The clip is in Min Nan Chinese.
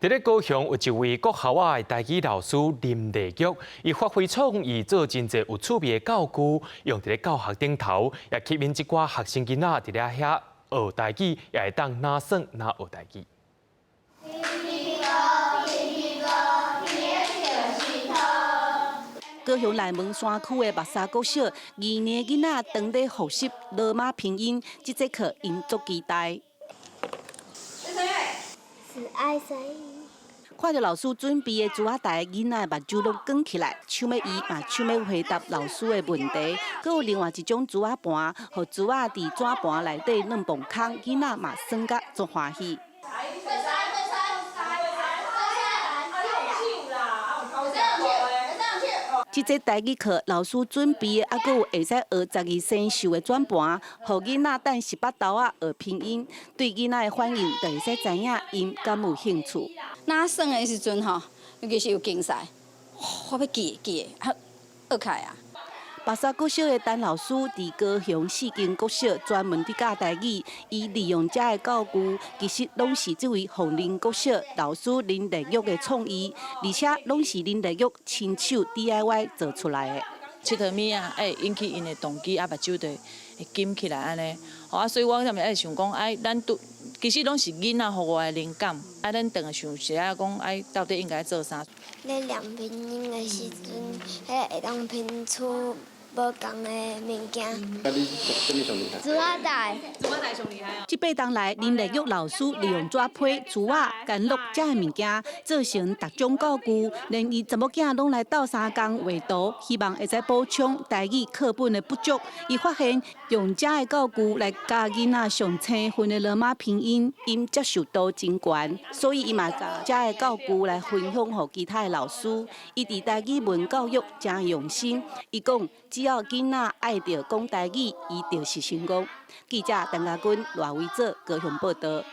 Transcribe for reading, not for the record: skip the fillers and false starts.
佇咧高雄有一位國校仔的台語老師林麗玉，伊發揮創意做真濟有趣味的教具，用佇咧教學頂頭，也吸引一寡學生囡仔佇咧遐學台語，也會當若耍若學台語。高雄內門山區的木柵國小，2年囡仔當咧復習羅馬拼音，這節課𪜶足期待。是愛聲。看著老師準備的紙仔台，囡仔的目睭攏光起來，搶欲伊嘛搶欲回答老師的問題。閣有另外一種紙仔盤，予紙仔佇紙盤內底軟磅空，囡仔嘛耍甲足歡喜。這節台語課，老師準備的猶閣有會使學12生肖的轉盤，予囡仔等18豆仔學拼音。對囡仔的反應，就會使知影𪜶敢有興趣。若耍的時陣吼，尤其是有競賽，我欲記記啊，學起來啊。木柵國小的陳老師佇高雄四間國小專門佇教台語，伊利用遮的教具，其實攏是這位鳳林國小老師林麗玉的創意，而且攏是林麗玉親手 DIY 做出來的。𨑨迌物仔，會引起𪜶的動機，啊，目睭就會金起來按呢。啊，所以我才會愛想講，哎，咱拄其實攏是囡仔予我的靈感，啊，咱轉來想一下講，哎，到底應該做啥？咧念拼音的時陣，彼個會當拼出無仝的物件。啊，你啥物上厲害？紙仔台。紙仔台上厲害哦。這八冬來，林麗玉老師利用紙皮、珠仔、干樂這个物件，做成逐種教具，連伊查某囝攏來鬥相共畫圖，希望會使補充台語課本的不足。伊發現用這个教具來教囡仔上青分的羅馬拼音，𪜶接受度真懸，所以伊嘛共這个教具來分享予其他的老師。伊佇台語文教育誠用心，伊講只要囡仔愛著講台語，伊就是成功。記者陳家軍、賴維哲高雄報導。